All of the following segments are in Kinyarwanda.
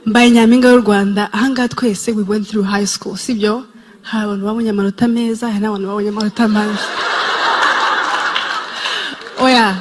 Mbaye nyampinga y'u Rwanda. Ahangaha twese we went through high school, sibyo? Hari abantu babonye amanota meza, hari n'abantu babonye amanota mabi. Oya,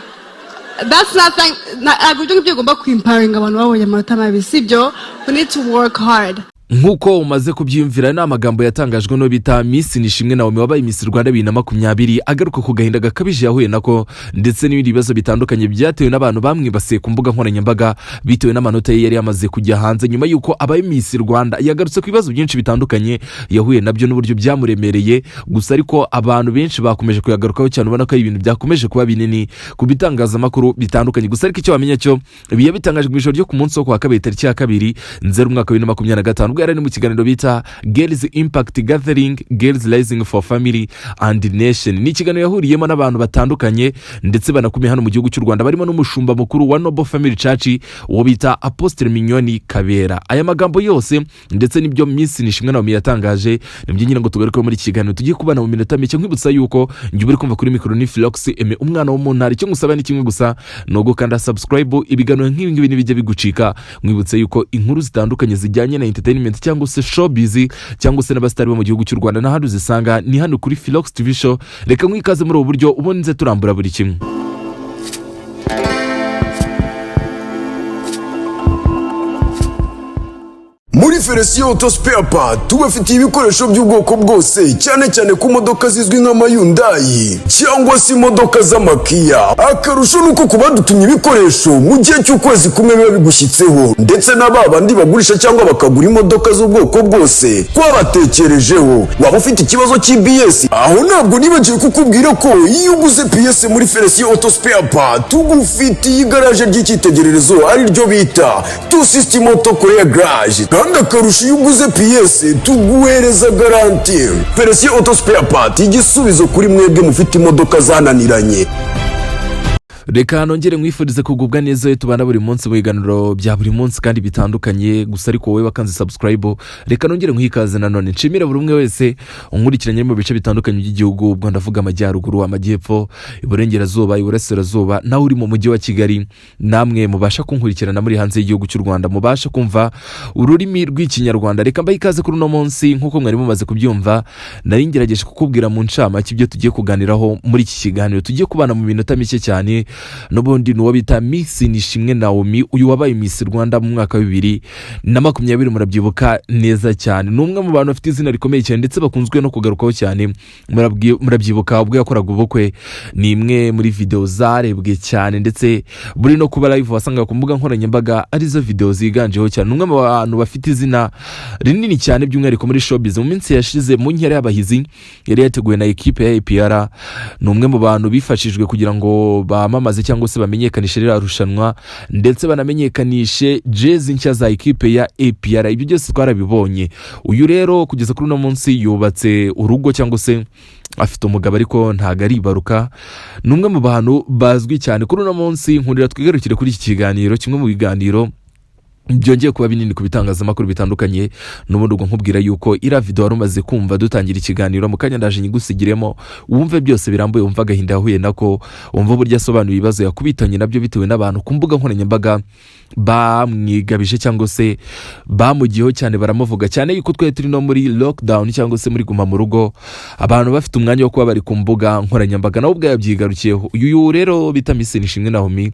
that's not thing. Ntabwo ibyo ngibyo ugomba kwimparinga abantu babonye amanota mabi, sibyo? We need to work hard. Nk'uko umaze kubyiyumvira, ni amagambo yatangajwe n'uwo bita Miss Nishimwe Naomi wabaye Miss Rwanda 2020, agaruka ku gahinda gakabije yahuye nako ndetse n'ibindi bibazo bitandukanye byatewe n'abantu bamwibasiye ku mbuga nkoranyambaga bitewe n'amanota ye yari yamaze kujya hanze nyuma y'uko abaye Miss Rwanda. Yagarutse ku bibazo byinshi bitandukanye yahuye nabyo n'uburyo byamuremereye. Gusa ariko abantu benshi bakomeje kuyagarukaho cyane, ubona ko ari ibintu byakomeje kuba binini ku bitangazamakuru bitandukanye. Gusa ariko icyo wamenya cyo, ibi yabitangajwe mu ijoro ryo ku munsi wo ku wa kabiri, tariki ya 2 Nzeri, umwaka wa 2025, ubwo yari ari mu kiganiro bita Girls Impact Gathering, Girls Rising for Family and Nation. Ni ikiganiro yahuriyemo n'abantu batandukanye ndetse banakomeye hano mu gihugu cy'u Rwanda, barimo n'umushumba mukuru wa Noble Family Church, uwo bita Apostle Mignonne Kabera. Aya magambo yose ndetse n'ibyo Miss Nishimwe Naomi yatangaje nibyo ngira ngo tugarukeho muri iki kiganiro tugiye kubana mu minota mike. Nkwibutsa yuko njye uri kumva kuri mikoro ni Philox Aime, umwana wo mu ntara. Icyo ngusaba ni kimwe gusa, ni ugukanda subscribe, ibiganiro nk'ibi ngibi ntibijya bigucika. Nkwibutsa yuko inkuru zitandukanye zijyanye na entertainment cyangwa se showbiz cyangwa se n'abasitari bo mu gihugu cy'u Rwanda n'ahandi uzisanga ni hano kuri Philox TV Show. Reka nkwikaze muri ubu buryo, ubundi nze turambura buri kimwe. Muri Felisiyo Auto Spare Part tubafitiye ibikoresho by'ubwoko bwose, cyane cyane ku modoka zizwi nk'amaYhyundai cyangwa se imodoka z'amaKia. Akarusho ni uko ku badutumye ibikoresho, mu gihe cy'ukwezi kumwe biba bigushyitseho. Ndetse na ba bandi bagurisha cyangwa bakagura imodoka z'ubwoko bwose, twabatekerejeho. Waba ufite ikibazo cy'ABS, aho ntabwo nibagiwe kukubwira ko iyo uguze pièce muri Felisiyo Auto Spare Part, tugufitiye igaraje ry'icyitegererezo, ari ryo bita Tu System Auto Korea Garage. Kandi akarusho, iyo uguze pièce tuguhereza garantie. Felisiyo Auto Spare Part, igisubizo kuri mwebwe mufite imodoka zananiranye. Reka nongere nkwifurize kugubwa neza iyo tubana buri munsi mu biganiro bya buri munsi kandi bitandukanye. Gusa ariko wowe wakanze subscribe, reka nongere nkwikaze nanone. Nshimire buri umwe wese unkurikiranye mu bice bitandukanye by'igihugu, ubwo ndavuga amajyaruguru, amajyepfo, iburengerazuba, iburasirazuba, nawe uri mu mujyi wa Kigali, namwe mubasha kunkurikirana muri hanze y'igihugu cy'u Rwanda, mubasha kumva ururimi rw'Ikinyarwanda. Reka mbahe ikaze kuri uno munsi. Nk'uko mwari mumaze kubyumva, nari ngerageje kukubwira mu ncamake ibyo tugiye kuganiraho muri iki kiganiro tugiye kubana mu minota mike cyane. N'ubundi ni uwo bita Miss Nishimwe Naomi, uyu wabaye Miss Rwanda mu mwaka wa 2020, murabyibuka neza cyane. Ni umwe mu bantu bafite izina rikomeye cyane ndetse bakunzwe no kugarukaho cyane. Murabyibuka ubwo yakoraga ubukwe, ni imwe muri videwo zarebwe cyane, ndetse buri no kuba live wasangaga ku mbuga nkoranyambaga arizo videwo ziganjeho cyane. Ni umwe mu bantu bafite izina rinini cyane, by'umwihariko muri showbiz. Mu minsi yashize, mu nkera y'abahizi yari yateguwe na ekipe ya APR, ni umwe mu bantu bifashijwe kugira ngo bamamaze cyangwa se bamenyekanishe ririya rushanwa, ndetse banamenyekanishe jezi nshya za ekipe ya APR. Ibyo byose twarabibonye. Uyu rero kugeza kuri uno munsi yubatse urugo cyangwa se afite umugabo, ariko ntabwo aribaruka. Ni umwe mu bantu bazwi cyane kuri uno munsi. Nkundira twigarukire kuri iki kiganiro, kimwe mu biganiro byongeye kuba binini ku bitangazamakuru bitandukanye. N'ubundi ubwo nkubwira yuko iriya video wari umaze kumva dutangira ikiganiro, mu kanya ndaje nyigusigiremo, wumve byose birambuye, wumve agahinda yahuye nako, wumve uburyo asobanuye ibibazo yakubitanye nabyo bitewe n'abantu ku mbuga nkoranyambaga bamwigabije cyangwa se bamugiyeho cyane, baramuvuga cyane, yuko twari turi no muri lockdown cyangwa se muri guma mu rugo, abantu bafite umwanya wo kuba bari ku mbuga nkoranyambaga. Nawe ubwo yabyigarukiyeho. Uyu rero bita Miss Nishimwe Naomi,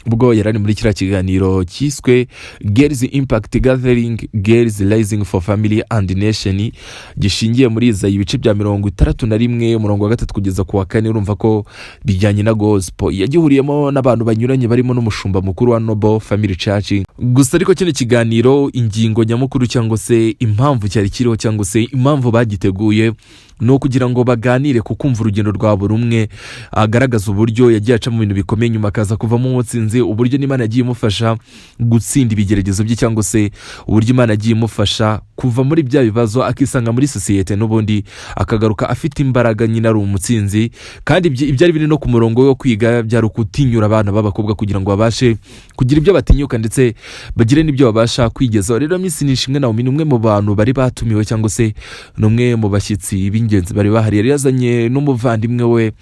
ubwo yari ari muri kiriya kiganiro cyiswe Girls Impact Gathering, Girls Rising for Family and Nation, gishingiye muri Izayi ibice bya 61, umurongo wa 3 kugeza ku wa 4, urumva ko bijyanye na gospel. Yagihuriyemo n'abantu banyuranye barimo n'umushumba mukuru wa Noble Family Church. Gusa ariko kino kiganiro, ingingo nyamukuru cyangwa se impamvu cyari kiriho cyangwa se impamvu bagiteguye, ni ukugira ngo baganire ku kumva urugendo rwa buri umwe, agaragaza uburyo yagiye aca mu bintu bikomeye, nyuma akaza kuvamo umutsinzi, uburyo n'Imana yagiye imufasha gutsinda ibigeragezo bye, cyangwa se uburyo Imana yagiye imufasha kuva muri bya bibazo, akisanga muri sosiyete n'ubundi akagaruka afite imbaraga, nyine ari umutsinzi. Kandi ibyari biri no ku murongo wo kwiga byari ukutinyura abana b'abakobwa kugira ngo babashe kugira ibyo batinyuka ndetse bagire n'ibyo babasha kwigezaho. Rero Miss Nishimwe Naomi ni umwe mu bantu bari batumiwe cyangwa se ni umwe mu bashyitsi b'ingenzi bari bahari. Yari yazanye n'umuvandimwe we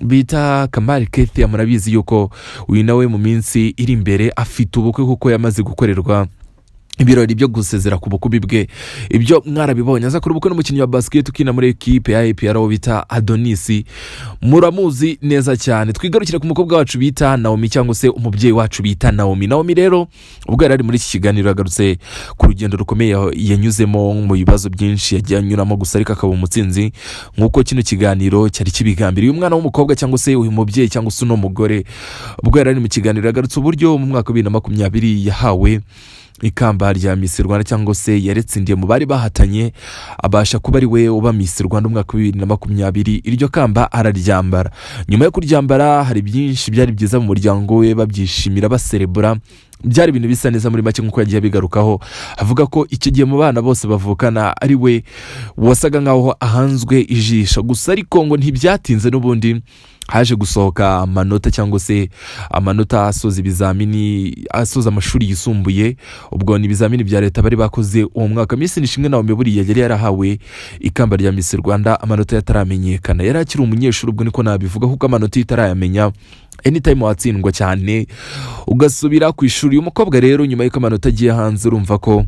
bita Kamari Ketia. Murabizi yuko uyu nawe mu minsi iri imbere afite ubukwe, kuko yamaze gukorerwa Ibirori byo gusezera ku bukumi bwe, ibyo mwarabibonye. Aza kuri ubukwe n'umukinnyi wa basiketi ukina muri ekipe ya APR uwo bita Adonis, muramuzi neza cyane. Twigarukire ku mukobwa wacu bita Naomi, cyangwa se umubyeyi wacu bita Naomi. Naomi rero, ubwo yari ari muri iki kiganiro, yagarutse ku rugendo rukomeye yanyuzemo, mu bibazo byinshi yagiye anyuramo, gusa ariko akaba umutsinzi nk'uko kino kiganiro cyari kibigambiriye. Uyu mwana w'umukobwa, cyangwa se uyu mubyeyi, cyangwa se uno mugore, ubwo yari ari mu kiganiro, yagarutse uburyo mu mwaka wa 2020 yahawe ikamba rya Miss Rwanda, cyangwa se yaretsindiye mu bari bahatanye, abasha kuba ari we uba Miss Rwanda umwaka wa 2020. Iryo kamba araryambara. Nyuma yo kuryambara, hari byinshi byari byiza mu muryango we, babyishimira, baserebura, byari ibintu bisa neza muri make, nk'uko yagiye abigarukaho, avuga ko icyo gihe mu bana bose bavukana ari we wasaga nkaho ahanzwe ijisho. Gusa ariko ngo ntibyatinze, n'ubundi haje gusohoka amanota, cyangwa se amanota asoza ibizamini, asoza amashuri yisumbuye. Ubwo ni ibizamini bya leta bari bakoze uwo mwaka. Miss Nishimwe Naomi buriya yari yarahawe ikamba rya Miss Rwanda amanota yataramenyekana, yari akiri umunyeshuri, ubwo niko nabivuga, kuko amanota iyo utarayamenya, anytime watsindwa cyane ugasubira ku ishuri. Uyu mukobwa rero, nyuma y'uko amanota agiye hanze, urumva ko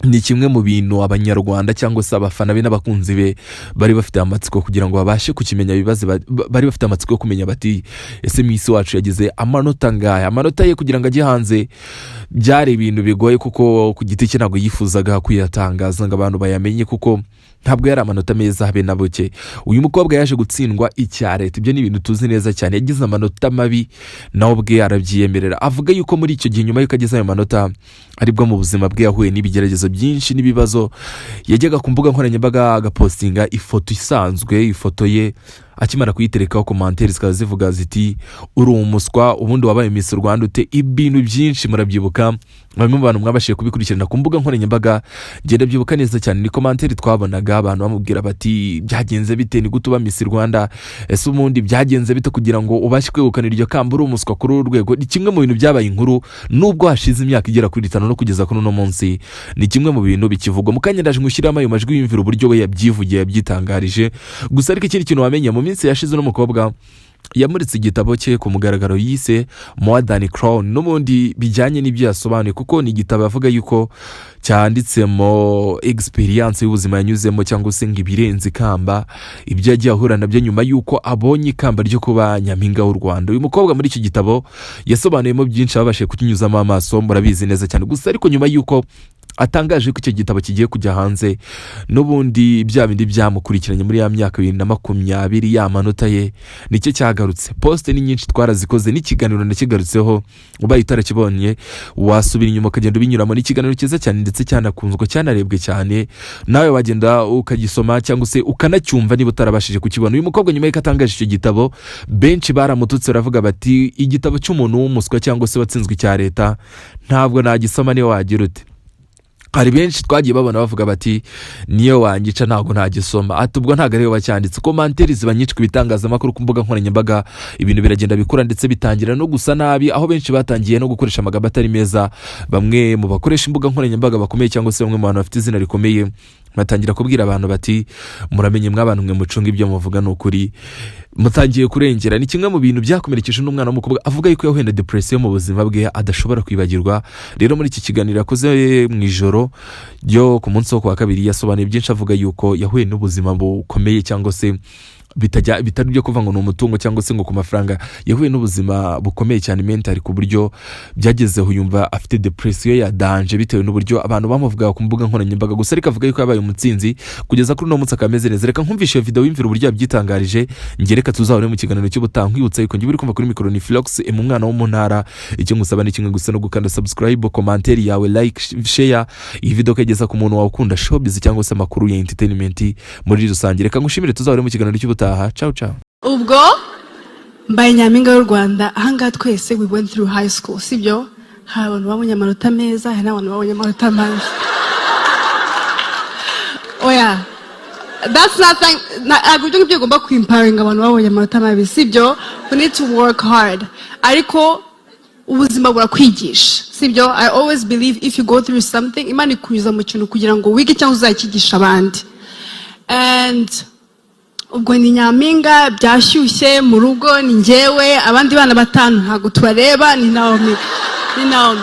ni kimwe mu bintu Abanyarwanda cyangwa se abafana be n'abakunzi be bari bafite amatsiko kugira ngo babashe kukimenya. Bibaze bari bafite amatsiko yo kumenya bati: "Ese Miss wacu yagize amanota angahe?" Amanota ye kugira ngo ajye hanze byari ibintu bigoye, kuko ku giti cye ntabwo yifuzaga kuyatangaza ngo abantu bayamenye, kuko ntabwo yari amanota meza habe na buke. Uyu mukobwa yaje gutsindwa icya leta, ibyo ni ibintu tuzi neza cyane. Yagize amanota mabi, nawe ubwe arabyiyemerera, avuga yuko muri icyo gihe, nyuma y'uko ageze ayo manota, aribwo mu buzima bwe yahuye n'ibigeragezo byinshi n'ibibazo. Yajyaga ku mbuga nkoranyambaga agapostinga ifoto isanzwe, ifoto ye, akimara kuyiterekaho, commentaire zikaba zivuga ziti: "Uri umuswa, ubundi wabaye Miss Rwanda ute?" Ibintu byinshi murabyibuka, bamwe mu bantu mwabashije kubikurikirana ku mbuga nkoranyambaga. Ngenda byibuka neza cyane, ni commentaire twabonaga abantu bamubwira bati: "Byagenze bite? Ni gute uba Miss Rwanda? Ese ubundi byagenze bite kugira ngo ubashe kwegukana iryo kamba uri umuswa kuri uru rwego?" Ni kimwe mu bintu byabaye inkuru, nubwo hashize imyaka igera kuri 5, no kugeza kuri uno munsi ni kimwe mu bintu bikivugwa. Mu kanya ndaje ngushyiramo ayo majwi, yumvira uburyo we yabyivugiye, yabyitangarije. Gusa ariko ikindi kintu wamenya, mu minsi yashize n'umukobwa yamuritse igitabo cye ku mugaragaro yise More Than Crown, n'ubundi bijyanye n'ibyo yasobanuye, kuko ni igitabo avuga yuko cyanditsemo experience y'ubuzima yanyuzemo, cyangwa se ngo ibirenze ikamba, ibyo yagiye ahura nabyo nyuma y'uko abonye ikamba ryo kuba Nyampinga w'u Rwanda. Uyu mukobwa muri iki gitabo yasobanuyemo byinshi, ababashije kukinyuzamo amaso murabizi neza cyane. Gusa ariko nyuma y'uko atangaje ko icyo gitabo kigiye kujya hanze, n'ubundi bya bindi byamukurikiranye muri ya myaka 2020, ya manota ye, nicyo cyagarutse. Post ni nyinshi twarazikoze, n'ikiganiro ndakigarutseho. Ubaye utarakibonye, wasubira inyuma ukagenda ubinyuramo. Ni ikiganiro cyiza cyane, ndetse cyanakunzwe, cyanarebwe cyane. Nawe wagenda ukagisoma cyangwa se ukanacyumva niba utarabashije kukibona. Uyu mukobwa, nyuma y'uko atangaje icyo gitabo, benshi baramututse, baravuga bati: "Igitabo cy'umuntu w'umuswa cyangwa se watsinzwe icya leta ntabwo nagisoma, niyo wagira ute." Hari benshi twagiye babona bavuga bati: "Niyo wangica ntabwo nagisoma." Ati: "Ubwo ntabwo ariwe wacyanditse." Commentaire ziba nyinshi ku bitangazamakuru, ku mbuga nkoranyambaga, ibintu biragenda bikura, ndetse bitangira no gusa nabi, aho benshi batangiye no gukoresha amagambo atari meza. Bamwe mu bakoresha imbuga nkoranyambaga bakomeye, cyangwa se bamwe mu bantu bafite izina rikomeye, batangira kubwira abantu bati: "Muramenye mw'abantu mwe, mucunga ibyo muvuga, ni ukuri mutangiye kurengera." Ni kimwe mu bintu byakomerekeje n'umwana w'umukobwa, avuga yuko yahuye na depression mu buzima bwe adashobora kwibagirwa. Rero muri iki kiganiro yakoze mu ijoro ryo ku munsi wo ku wa kabiri, yasobanuye byinshi, avuga yuko yahuye n'ubuzima bukomeye, cyangwa se bitajya bitari ibyo kuvuga ngo ni umutungo cyangwa se ngo ku mafaranga. Yahuye n'ubuzima bukomeye cyane mentally, ku buryo byagezeho yumva afite depression ya danger, bitewe n'uburyo abantu bamuvugaga ku mbuga nkoranyambaga. Gusa ariko avuga yuko yabaye umutsinzi, kugeza kuri uno munsi akaba ameze neza. Reka nkumvishe iyo video, wimvira uburyo yabyitangarije. Njye reka tuzahure mu kiganiro cy'ubutaha. Nkwibutsa yuko njye uri kumva kuri mikoro ni Philox, mu mwana wo mu ntara. Icyo ngusaba ni kimwe gusa, no gukanda subscribe, commentaire yawe, like, share iyi video, ukageza ku muntu wawe ukunda showbiz cyangwa se amakuru ya entertainment muri rusange. Reka ngushimire, tuzahure mu kiganiro cy'ubutaha. Ciao ciao. Ubwo mbaye Nyampinga y'u Rwanda. Ahangaha twese we went through high school, sibyo? Hari abantu babonye amanota meza, hari n'abantu babonye amanota mabi. Oya, that's nothing. Ntabwo ibyo ngibyo ugomba kwimparinga abantu babonye amanota mabi, sibyo? We need to work hard, ariko ubuzima burakwigisha, sibyo? I always believe if you go through something, Imana ikunyuza mu kintu kugira ngo wige cyangwa uzakigisha abandi. And ubwo ni Nyampinga, byashyushye mu rugo, ni njyewe, abandi bana batanu ntabwo tubareba, ni Naomi, ni Naomi.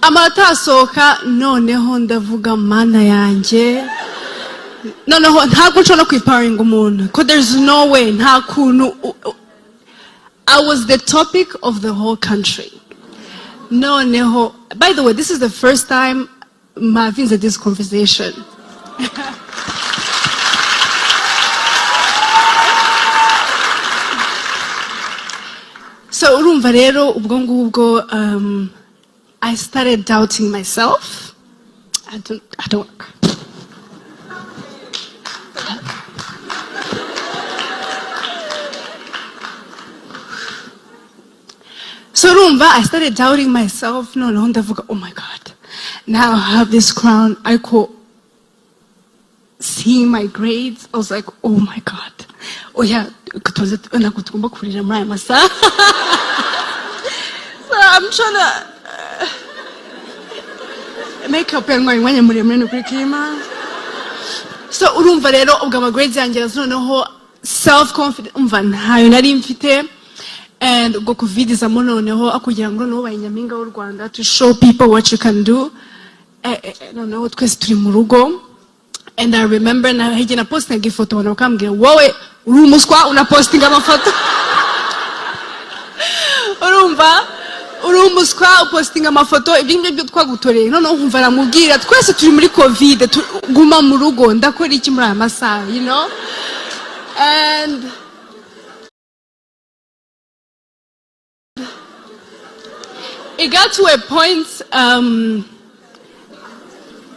Amanota arasohoka, noneho ndavuga: "Mana yanjye!" Noneho ntabwo nshobora no kwiparinga umuntu ko there's no way, nta kuntu I was the topic of the whole country. Noneho, by the way, this is the first time I'm having this conversation. So urumva rero, ubwo ngubwo I started doubting myself. I don't. So urumva, I started doubting myself. Noneho ndavuga: "Oh my God, now I have this crown." Ariko seeing my grades, I was like, "Oh my God." Oya, tuze, ntabwo tugomba kurira muri aya masaha. So I'm trying to make up yantwaye umwanya muremure, ni ukuri kima. So urumva rero, ubwo ama grades yanjye araza, noneho self confidence umva ntayo nari mfite. And ubwo COVID izamo, noneho kugira ngo noneho ubaye nyampinga w'u Rwanda, to show people what you can do. Noneho twese turi mu rugo, and I remember na hirya na postinga ifoto, abantu bakambwira: "Wowe uri umuswa, unapostinga amafoto." Urumva, "Uri umuswa, upostinga amafoto, ibyo ngibyo byo twagutoreye." Noneho nkumva aramubwira: "Twese turi muri COVID, guma mu rugo, ndakora iki muri aya masaha?" And it got to a point,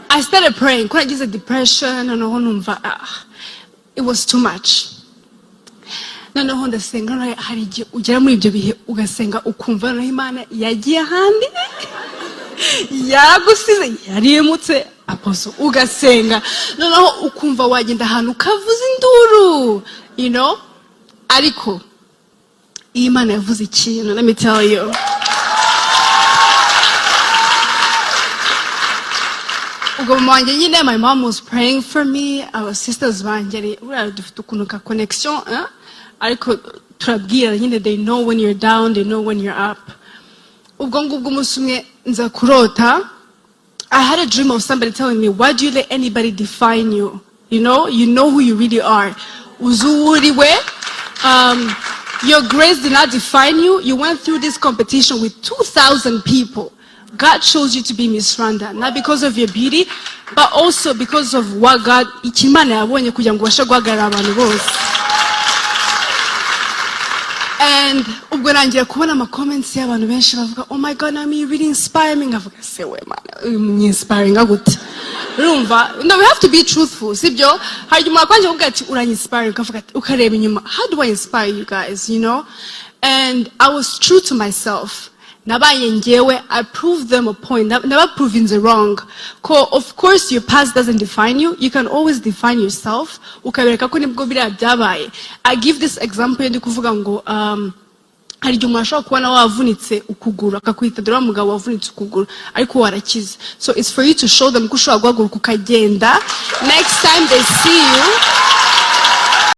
I started praying ko nagize depression. Noneho numva, ah, it was too much. Noneho ndasenga. Noneho hari igihe ugera muri ibyo bihe ugasenga, ukumva noneho Imana yagiye ahandi, yagusize, yarimutse aposo. Ugasenga, noneho ukumva wagenda ahantu ukavuza induru. Ariko iyo Imana yavuze ikintu, let me tell you, ubwo mama wanjye nyine, my mom was praying for me, our sisters banjye, buriya dufite ukuntu ka connection, eh? Ariko turabwira nyine, they know when you're down, they know when you're up. Ubwo ngubwo umunsi umwe nza kurota. I had a dream of somebody telling me, "Why do you let anybody define you? You know who you really are. Uzi uwo uri we. Your grades did not define you. You went through this competition with 2,000 people. God chose you to be Miss Rwanda, not because of your beauty, but also because of what God, icyo Imana yabonye kugira ngo ubashe guhagarara abantu bose." And ubwo nangira kubona ama comments y'abantu benshi bavuga: "Oh my God, Naomi, you really inspire me." Nkavuga: "Se we Mana, inspiring gute?" Urumva, no, we have to be truthful, sibyo? Hari igihe umuntu akwanje kuvuga ati: "Uranyinspire," ukavuga ati, ukareba inyuma: "How do I inspire you guys?" And I was true to myself. Nabaye ngewe. I proved them a point, never proving the wrong, ko of course your past doesn't define you. You can always define yourself. Ukabereka ko nibwo biriya byabaye. I give this example ndi kuvuga ngo hari igihe umuntu ashobora kubona wavunitse ukuguru, akakwita: "Dore wa mugabo wavunitse ukuguru," ariko warakize. So it's for you to show them ko ushobora guhaguruka ukagenda next time they see you.